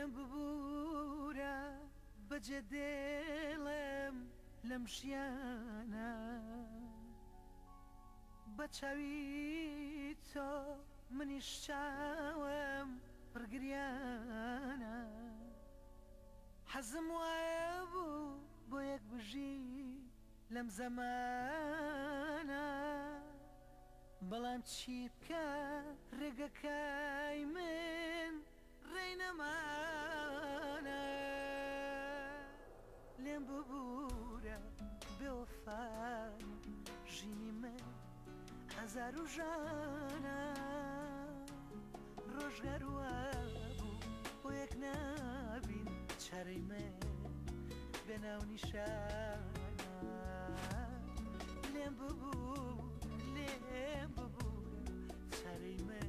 لێم ببوورە بەجێ دێڵم لەم ژیانە بە چاوی تۆ منیش چاوم پڕگریانە حەزم وایە بوو بۆ یەک بژی لەم زەمانە بەڵام چی بکە ڕێگەکای من ڕێی نەمانە لێم ببوورە بێوەفانی ژینی من ئازار و ژانە ڕۆژگار وابوو بۆ یەک نابین چارەی من بێ ناونیشانە لێم ببوور لێم ببوورە چارەی من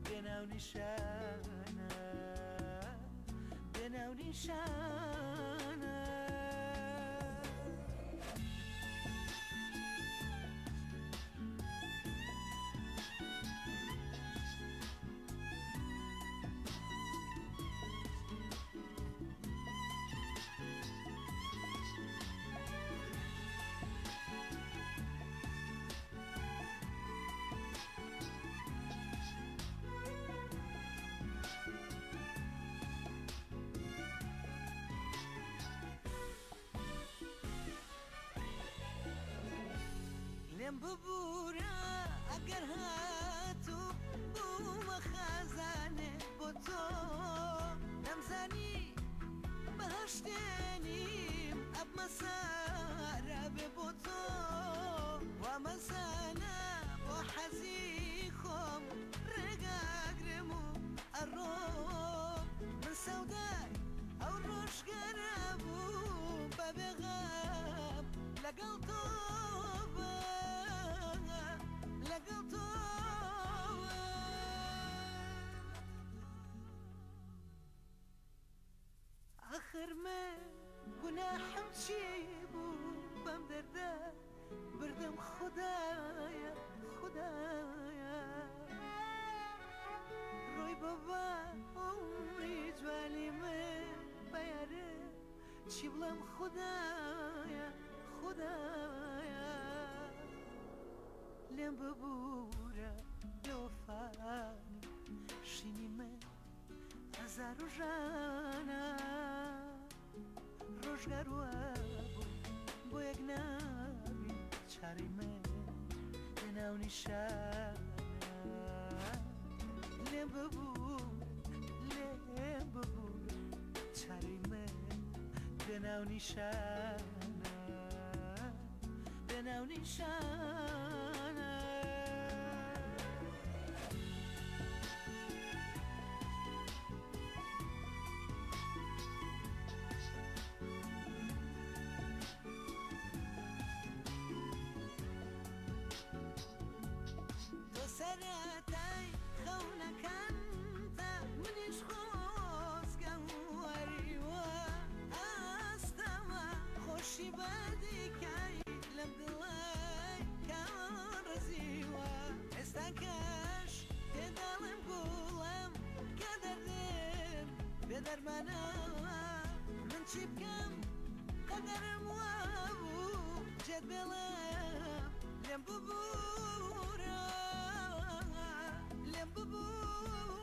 بێ ناونیشانە بێ ناونیشانە. لێم ببوورە ئەگەر هاتوو بوومە خەزانێ بۆ تۆ نەمزانی بەهەشتێنیم ئەبمە سارا بێ بۆ تۆ وامەزانە بۆ حەزی خۆم ڕێگاگرم و ئەڕۆم من سەودای ئەو ڕۆژگەرە بووم بە بێغەم لەگەڵ تۆ لەگەڵ تۆ. ئاخر من گوناحم چی بوو بەم دەردە بردم خودایە خودایە ڕۆی بابا عومری جوانی من بەیارە چی بڵێم خودایە خودایە لێم ببوورە بێوەفانی شینی من ئازار و ژانە ڕۆژگار وابوو بۆ یەک نابین چارەی من بێ ناونیشانە لێم ببوورە لێم ببوورە چارەی من بێ ناونیشانە بێ ناونیشانە. تۆ سەرەتای خەونەکانتە منیش خۆزگەم وەریوە ئاستەمە خۆشی بەدیکای لەم دڵای کان ڕزیوە ئێستا کەش تێداڵم گوڵم کە دەردم بێ دەرمانە من چی بکەم قەدەرم وابوو جێت بێڵم لێم ببوورە لێم ببوورە.